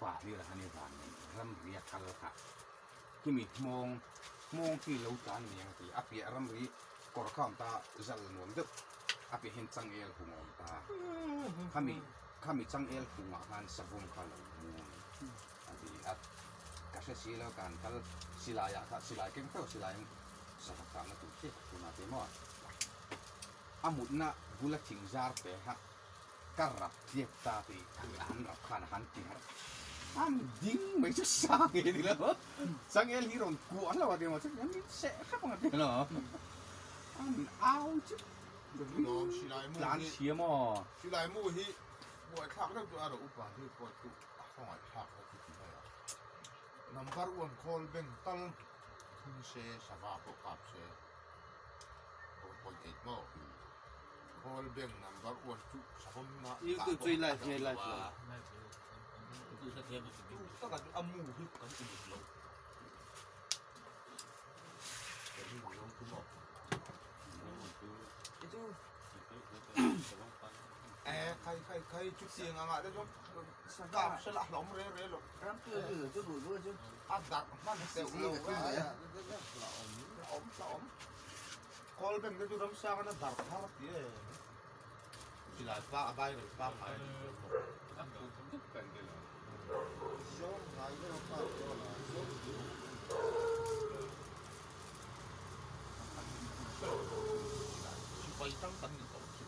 Pa hlir a han i van nei ramri a kal kha khimi hmawng hmawng khi lo tlan niang ti a piah ramri kawr kha awm ta zal nuam deuh a piah hian changel hung a awm ta khami khami changel hungah khan savawm kha lo mu a ti a ka hre si lo ka han kal silai ah kha silai keng feuh silai sava kahna tur chiah ka phun a ti maw a mutna bula thing zar te kha Ka rap tliak ta tih an rap khan a han ti harh. An ding mai chu sang e ni lo. Changel hi rawn kuah hlauh a ti maw chuan min seh hrep ang a ti lo. An au chu tlan chhia maw. Silai mu hi buaithlak deuh chu a ro upa hi pawh chu a khawngaih thlak a ti ti mai a. Number one call bank tal thun se sava pawh kap se 1.8 maw. Call bank number one chu savawmna YouTube chu i live nge live lo? Chu taka chu a mu hi kan uluk lo. Eh khai khai khai chu tiang anga te chuan kap se la hlawm re re lo. A darh hman deuh lo a. Hlawm hlawm. Call bank te chu ramsang an a dar thar ti e. Silai pa a vai rei pa ngai a ni chuan bawk. Zawng ngai deuh a kap dawn a, zawng tih awm a ni. Sipai tang kan ni tawh chu.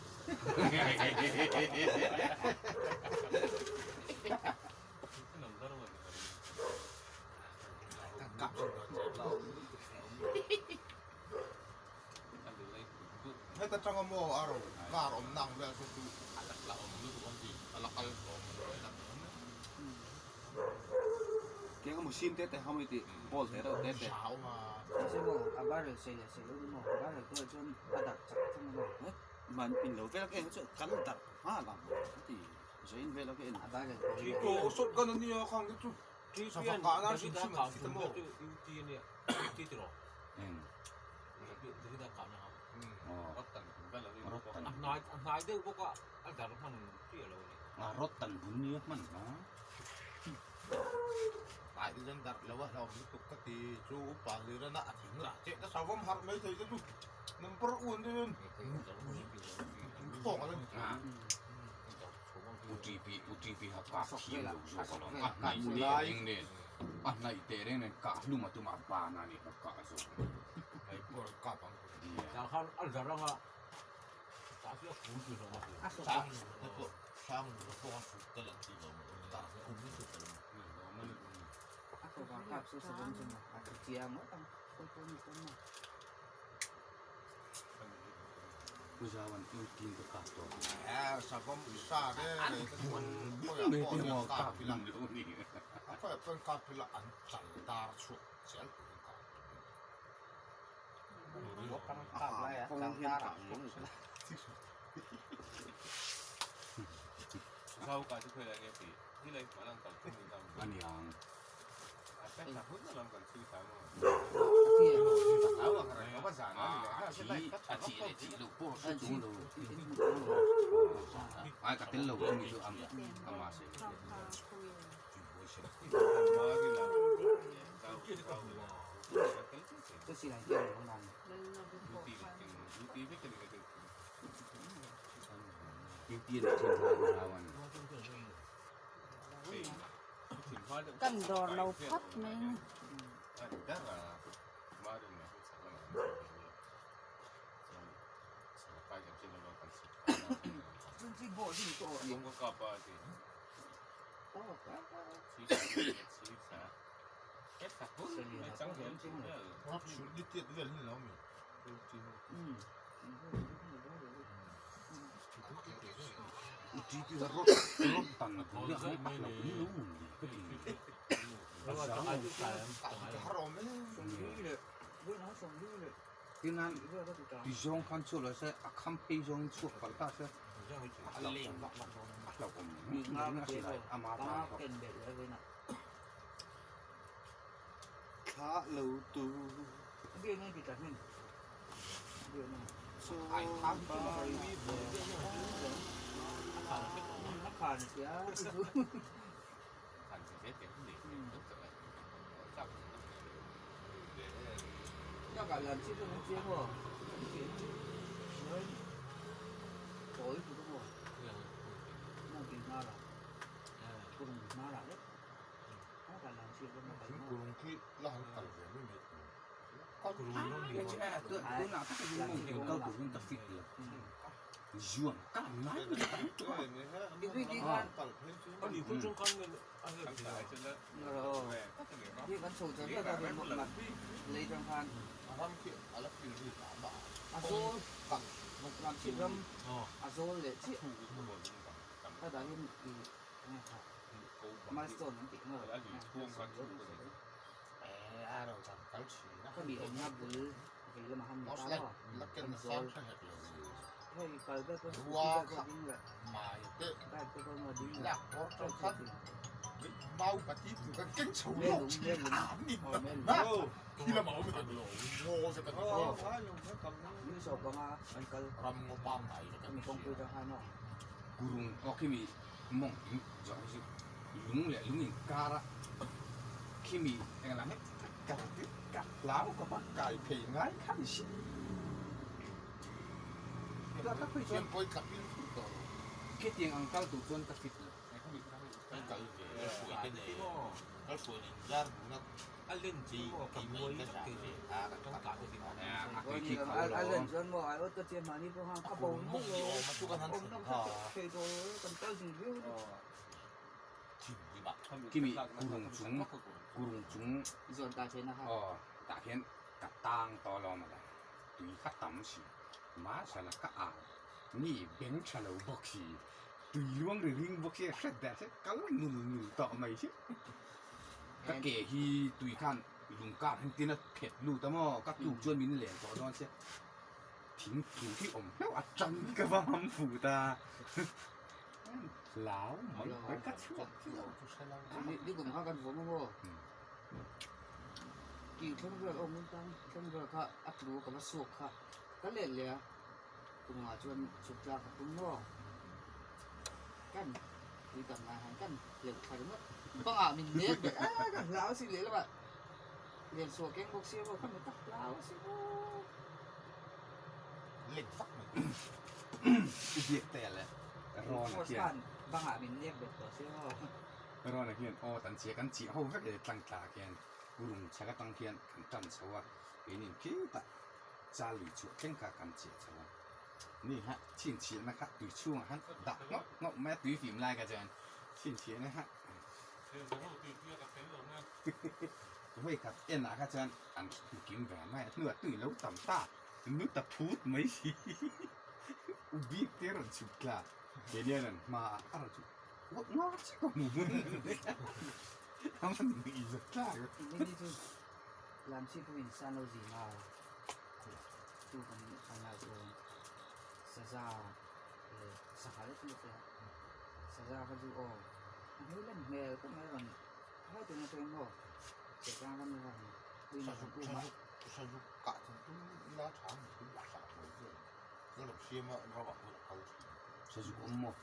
Kap Heta tanga maw a ro car awm na ang vel saw chu a la la awm lutuk ang tih a la kal hlawm a ni la Keng a machine te te ha mai tih ball te reuh te te. Mahse maw a barrel sei leh sei lo ni maw barrel pawh chuan a darh chak thung a maw. Man in lo vel ka en chu kan darh nghal ang a ti zain vel a ka en. A barrel pawh hi. Aw shotgun a nia khang te chu sava kah nan hrim hrim an ti ta maw. Rawt tan bun nia hman a. Ai te chuan darh lo a hlauh lutuk ka ti chu upa hlir a a thing lah che ka savawm harh mai thei te chu number one te chuan thawk a la ni thei. UTP UTP ha kah thiam lo zawk alawm a hnaih teh reng nen a hnaih teh reng nen kah hlum a tum a ban a ni kha kah zawk Pu Zauan i team ka kap tawh. Eh savawm sa re re te chu khawiah pawh hian kap ila a khawiah pawh hian kap ila an chal dar chhuak chial turin kap Aniang. A chi leh chi loh pawh hre chung lo. Ai ka tel lo chumi chu ama se. Kan dawr lo phawt mai a ni. Tinan ti zawng khan chhuak lo se a kham phei zawngin chhuak palh ta se a hlauhawm a hlauhawm a silai ama tan pawh. Thla lo tu. takah lan chi chu kan chiang aw. Kan pian chu chuan tawi tuk a maw? Mawngtin hnar ah kurung hnar ah vek takah lan chi chu kan kal maw? Kurung khi la han kal ve mai mai tur. Tunah tak hian mawngtin kal turin ka fit lo. Zuan ka ngai mai tam tuk a. Kurung aw khimi mawng in zawh hi chu lung leh lung inkar a khimi englah hi ka ka hlau khawp a kai phei ngai kha ni si. Khitiang ang kal tur chuan ka fit lo. Kimi kurung chung kurung chung aw tah hian ka tang tawh alawm a la tui kha tam si mahsala ka au mi beng tha lo bawk si tui luang ri ring bawk si hret dah se kal nul nul tawh mai si ka ke hi tui khan lung kar hian tin a phet lut a maw ka tuk chuan min len tawh dawn sia thing thu hi awm hlauh a tang ka va ham fu ta hlau mai mai ka chhuak Tih thleng vel awm in tang thleng vel kha a tlu ka va suak kha ka let leh a kumah chuan chhuk tlak ka tum maw kan tui tam lai han kan hleuh thla ringawt bangah min nek leh a ka hlau si leh lamah lian suah keng bawk sia maw ka mi tak hlau si maw lek vak mai i biak te leh rawn a khian bangah min nek bet tawh sia maw rawn a khian aw tan chiah kan chiah ho vek e tlang tla khian Kurung chhak atang hian kan tan chho a, keinin khitah chal lui chhuah thleng kha kan chiah chho a. Ni ha chhinchhiahna kha tui chhungah khan dah nghauh nghauh mai a, tui fim lai kha chuan chhinchhiahna kha vawi khat enah kha chuan an hmu kim ve mai a, hnuah tui lo tam ta nu ta phut mai si u bik te rawn chhuk tla keini hian an hmaah a rawn chhuk ngawt ngawt chiah ka hmu Ni chu lam chi pawhin san lo zing a chu kan kan lai chuan saza leh sangha te chu tia saza kha chu aw a hmel lem hmel khawp mai a rawn helai tur atangin maw chehchang ram lam puiin a rawn um a. Sazuk awm maw?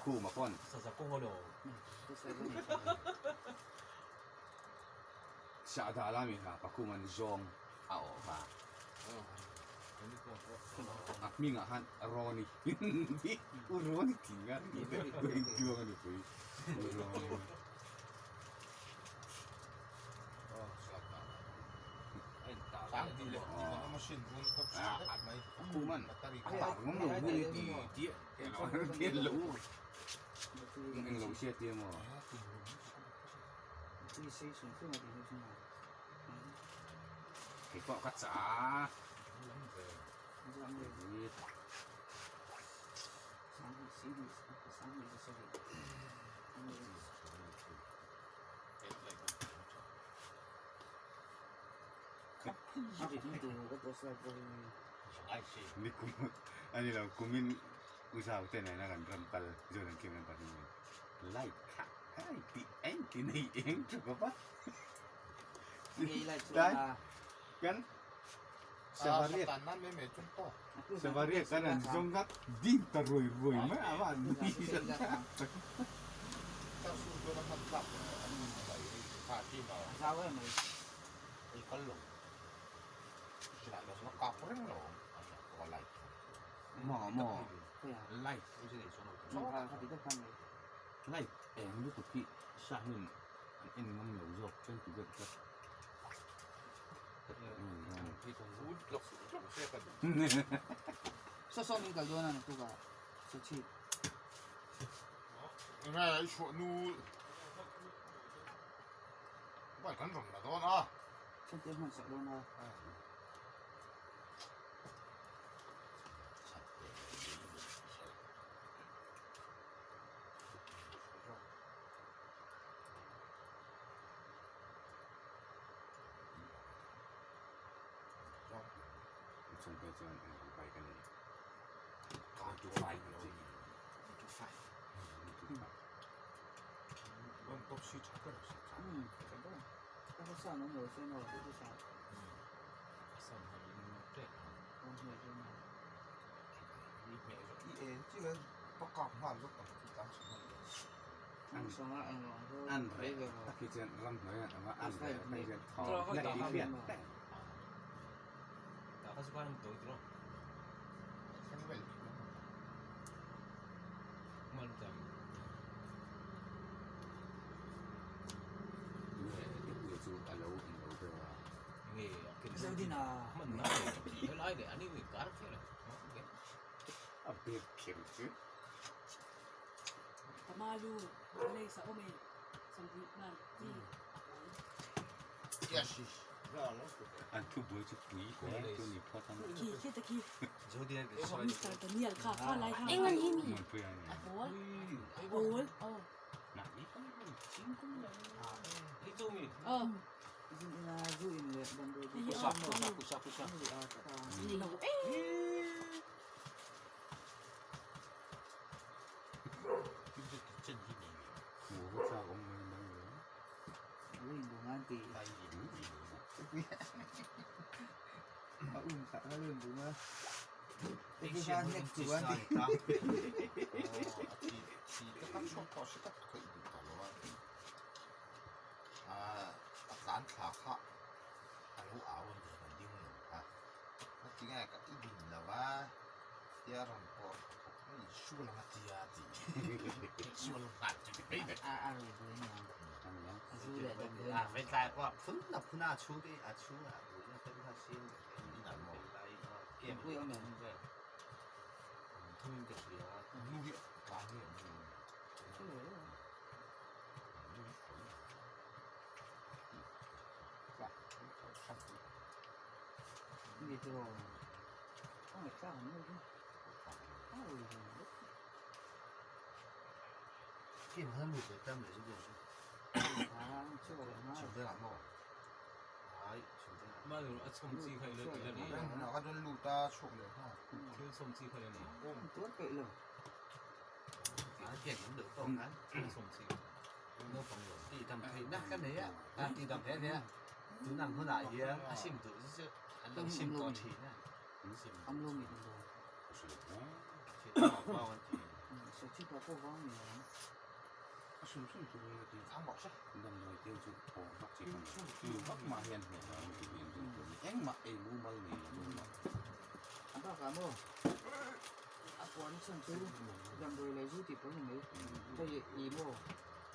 Khuma pawn Sahdah lami hna Pakhuman zawng a awh va. A hmingah khan Rawni U Rawni tih nga Engtiang a nupui U Rawni. Khuman a tar ngam lo hun i ti tih eng lo eng lo hriat tia maw. Kei pawh ka chah. Nikum ani lo kumin uzau te nena kan ram kal zon an kim ram kal light kha ai ti eng ti nei eng chu ka pa dai kan Savaria Savaria kan an zong ngak ding ta rui rui mai awa ni Maw maw light light eng lutuk hi sahun an en ngam lo zawk chuan ti deuh tlat. Saw saw min kal dawn a naktuk ah saw chhip. Enge i chhuah nu bike kan rawn la dawn a. Chhante hman sak dawn a. Chhungte chuan eng bike a nei. 25 chi. 25. One top si tha ber si tha. Tha ber. Ka va san awm lo se maw tih chu san. San han in ṭek ang. Awm hmel chu maw. I en chi vel pakak nghal zawk ang chu tlang chhe hman lo. An reh tak hi chuan ram hnuai ah awm a, an reh tak hi chuan thaw hlek hi hriat hlek. Chu a lo in lo deuh a. A bek kher chu. An thu buai chu pui hle chu ni phawt ang. Muanpui a ni. A tlan thla kha a lo au a ni a ding lo kha a ti nge ka i din lo a tia rawn pawh a insual ang a tia a ti insual nghal chu ti mai a a rui bui ni ang a zu leh dam dawn a vei tlai pawh phun na phun a chhu te a chhu a bui na te kha sin kem pui awm em Thumin ka hria. Nu hi tlan hi an ni. Ni chu a ngaih tlak an ni chu a ui ve bawk. Kim han lu te tam le chu chu. A chu a leh ngai. Chhungte lah maw? Ai chhungte. Ma lu a chhawm chi kha ilo ti la ni. Na ka don lu ta chhuak leh nghal. Thil chhawm chi kha ilo ni. Tuar peih lo. A ke kan được tawk an. Thil chhawm chi. Naupang lo ti dam theih na ka nei a. A ti dam he he. Tun ang hunah hian a sim duh chu chu an lo sim tawh thin a. Sim. Am lo mi dam dawn. Thil vau an ti. Saw chi pawh pawh vau ni ang. A hrim hrim chu nia ti. Thang bawk se. Damdawi te chu pawh vak chi kha ni. Chu vak mah hian hmeh lo ang ti hian chu engmah ei mumal nei lo engmah. A bakah maw a puan chhan chu damdawi leh zu tih pawh ni mai. Hei i maw.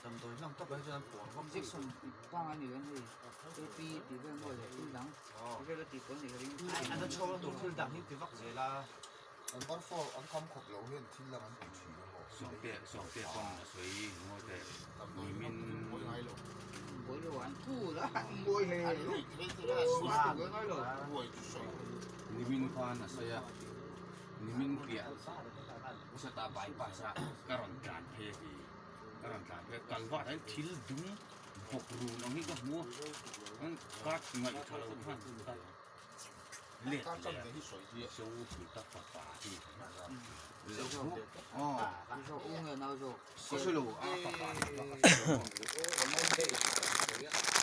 Damdawi hlang tak hi chuan an puan vak. Injection pang a ni lo hei AP tih vel maw leh thil dang tih vel a tih pawh ni ka ring. An a chhawr tur thil dang hi ti vak zel a. An barfo an kham khawp lo hian thil dang an ti thin a maw? Sawmte sawmte pawn a sawi ngawi teh nimin nimin khan a sawi a nimin piah seta bypass a ka rawn tlan phei a ti ka rawn tlan phei a kalvar ah hian thil dum bawk run ang hi ka hmu a ka ngaihthla lo khan ka let leh a so pui ta fapa hi lo hmu aw ka hre lo a fapa hi ka hre lo.